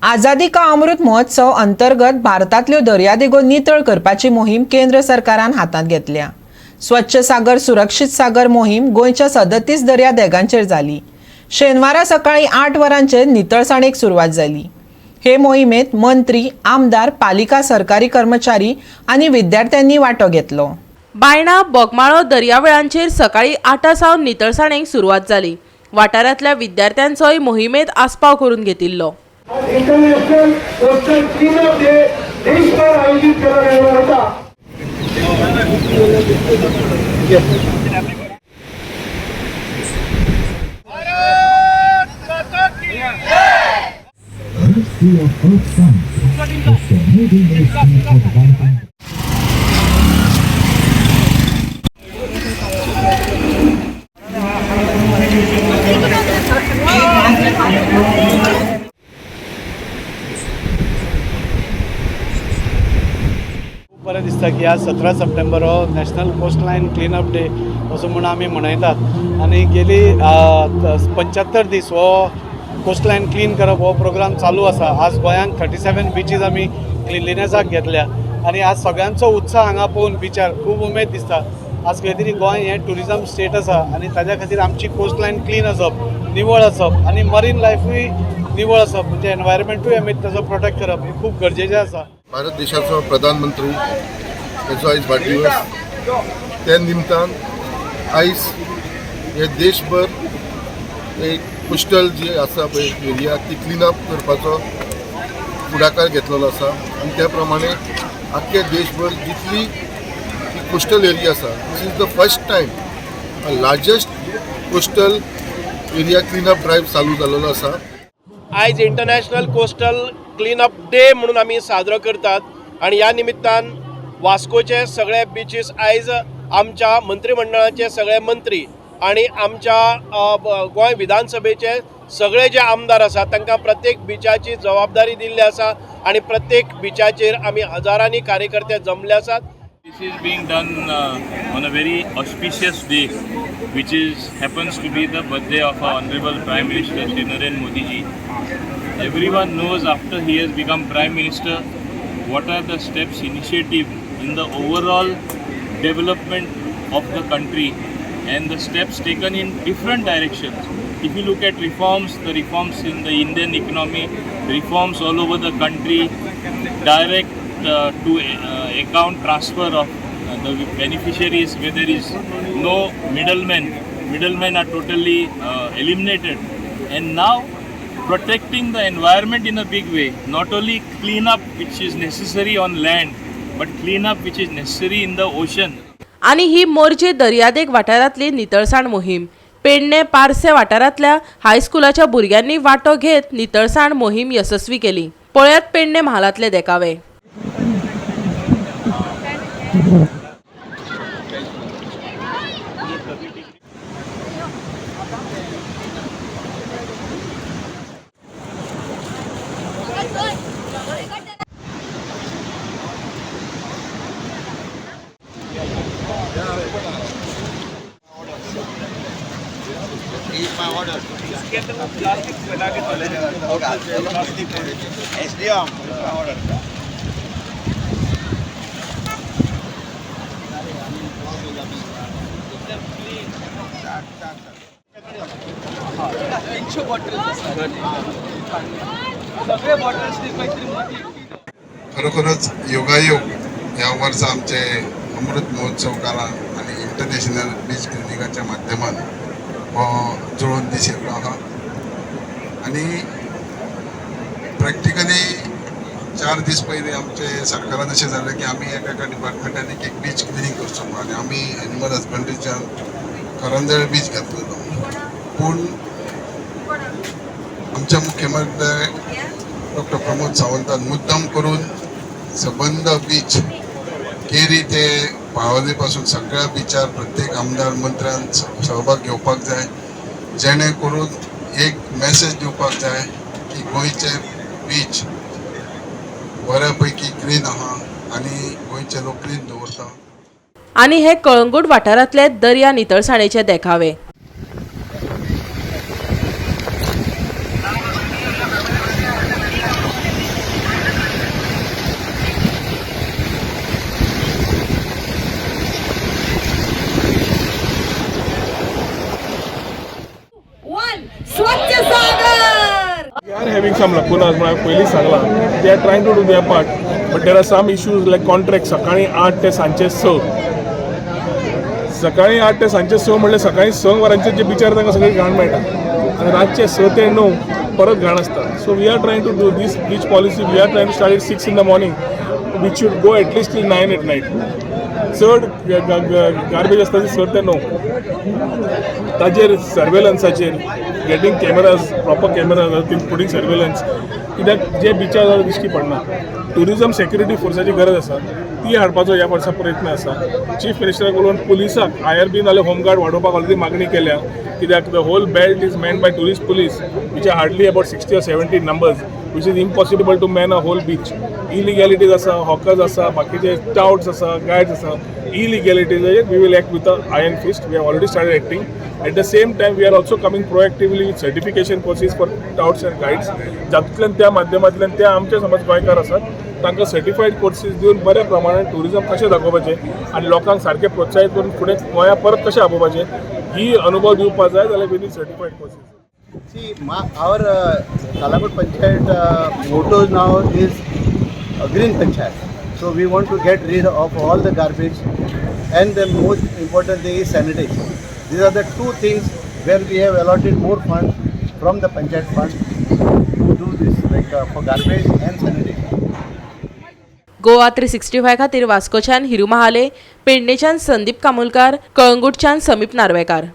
आझादी का अमृत महोत्सव अंतर्गत भारतांतल्यो दर्यादेगो नितळ करपाची मोहीम केंद्र सरकारान हातांत घेतल्या. स्वच्छ सागर सुरक्षीत सागर मोहीम गोंयच्या 37 दर्यादेगांचेर जाली. शेनवारा सकाळी 8 वरांचेर नितळसाणेक सुरवात जाली. हे मोहिमेत मंत्री, आमदार, पालिका, सरकारी कर्मचारी आनी विद्यार्थ्यांनी वांटो घेतलो. बायणा, बोगमाळो दर्यावेळांचेर सकाळी 8 सावन नितळसाणेक सुरवात जाली. वाठारांतल्या विद्यार्थ्यांचोय मोहिमेत आस्पाव करून घेतिल्लो. इंटरनॅशनल कोस्टल क्लीनअप डे देशभर आयोजित केला गेला होता. Ministry of Earth Sciences is the leading ministry of development. खूब बरें दिसता की आज 17 सप्टेंबर हो नॅशनल कोस्टलायन क्लिनअप डे असो म्हूण आमी मनयतात आनी गेली 75 दीस हो कोस्टलायन क्लीन करप हो प्रोग्राम चालू आसा. आज गोंयांत 37 बिचीस आमी क्लिनलिनेसाक घेतल्या आनी आज सगळ्यांचो उत्साह हांगा पळोवन बिचार खूब उमेद दिसता. आज खंय तरी गोंय हें ट्युरिजम स्टेट आसा आनी ताज्या खातीर आमची कोस्टलायन क्लीन आसप, निवळ आसप आनी मरीन लायफूय निवळ आसप, म्हणजे एनवायरमेंटूय आमी ताजो प्रोटेक्ट करप हें खूब गरजेचें आसा. भारत देशाचो प्रधानमंत्री हेचो आयज वाडदिवस. त्या निमतान आयज हे देशभर एक कोस्टल जी आसा पळय एरिया, ती क्लीन अप करपाचो फुडाकार घेतलेलो आसा आनी त्या प्रमाणे आख्खे देशभर जितली ही कोस्टल एरिया आसा, this is the first time largest coastal area clean up drive चालू जालेलो आसा. आयज इंटरनॅशनल कोस्टल क्लिनअप डे म्हणून आमी साजरो करतात आनी ह्या निमित्तान वास्कोचे सगळे बिचीस आयज आमच्या मंत्रीमंडळाचे सगळे मंत्री आनी आमच्या गोंय विधानसभेचे सगळे जे आमदार आसात, तांकां प्रत्येक बिचाची जबाबदारी दिल्ली आसा आनी प्रत्येक बिचाचेर आमी हजारांनी कार्यकर्ते जमले आसात. This is being done on a very auspicious day, which is happens to be the birthday of our Honorable Prime Minister Shri Narendra Modi ji. Everyone knows after he has become Prime Minister, what are the steps initiative in the overall development of the country and the steps taken in different directions. If you look at reforms, the reforms in the Indian economy, reforms all over the country, direct to account transfer of the beneficiaries where there is no middlemen. Middlemen are totally eliminated. And now protecting the environment in a big way, not only clean up which is necessary on land, but clean up which is necessary in the ocean. आनी ही मोरजे दर्यादेग वाठारांतली नितळसाण मोहीम. पेडणे पार्से वाठारांतल्या हायस्कुलाच्या भुरग्यांनी वांटो घेत नितळसाण मोहीम येसस्वी केली. पळयात पेडणे म्हालांतले देखावे. खरोखरच योगायोग ह्या वर्सा आमचे अमृत महोत्सव काळान आनी इंटरनॅशनल बीच क्लिनिकाच्या माध्यमान हो जुळोवन दीस येयल्लो आहा. आनी प्रॅक्टिकली 4 दीस पयलीं आमचे सरकारान अशें जालें की आमी एका एका डिपार्टमेंटान एक एक बीच क्लिनींग करचो म्हणून आनी आमी एनिमल हजबंड्रीच्यान करंजळ बीच घातलेलो. पूण आमच्या मुख्यमंत्री डॉक्टर प्रमोद सावंतान मुद्दम करून सबंद बीच, केरी ते पावले पासून सगळ्या बिचार प्रत्येक आमदार मंत्र्यान सहभाग घेवपाक जाय, जेणे करून एक मेसेज दिवपाक जाय की गोंयचे बीच बऱ्या पैकी क्लीन आहा आनी गोंयचे लोक क्लीन दवरता. आनी हे कळंगूट वाठारांतले दर्या नितळसाणेचे देखावे. Leaving some lacunas म्हळ्यार पयलींच सांगलां. They are trying to do their part, but there are some issues like contract. सकाळी 8 ते सांजचे 6, सकाळी 8 ते सांजचे 6 म्हणल्यार सकाळी 6 वरांचेर जे बिचार तांकां सगळी घाण मेळटा आनी रातचे 6 ते 9 परत घाण आसता. So we are trying to do this beach policy. We are trying to start it 6 in the morning, which should go at least till 9 at night. चड गार्बेज आसता ती 6 ते 9. ताजेर सर्वेलन्साचेर, getting cameras, proper cameras, putting surveillance, कित्याक जे बिचार दिश्टी पडना. Tourism security फोर्साची गरज आसा, ती हाडपाचो ह्या वर्सा प्रयत्न आसा. चीफ मिनिस्टराक उलोवन पुलिसाक आयआरबी नाल्यार होमगार्ड वाडोवपाक ऑलरेडी मागणी केल्या, कित्याक the whole belt is manned by tourist police, which are hardly about 60 or 70 numbers, which is impossible to man a whole beach. Illegalities आसा, हॉकर्स आसा, बाकीचे टावट्स आसा, गायड्स आसा. इलिगॅलिटीज, we will act with a iron fist. We have already started acting. At the same time, we are also coming proactively with certification courses for touts and guides, जातूंतल्यान त्या माध्यमांतल्यान ते आमचे समज गोंयकार आसात, तांकां सर्टिफायड कोर्सीस दिवन बऱ्या प्रमाणान ट्युरिजम कशें दाखोवपाचें आनी लोकांक सारकें प्रोत्साहीत करून फुडें गोंया परत कशें आपोवपाचें ही अनुभव दिवपाक जाय जाल्यार we need certified courses. See, our Calangute Panchayat motto now is a green panchayat. So we want to get rid of all the garbage, and the most important thing is sanitation. These are the two things where we have allotted more funds from the panchayat fund to do this, like for garbage and sanitation. Goa 365 खातीर वास्कोच्यान हिरू महाले, पेडणेच्यान संदीप कामुलकार, कळंगूटच्यान समीप नार्वेकार.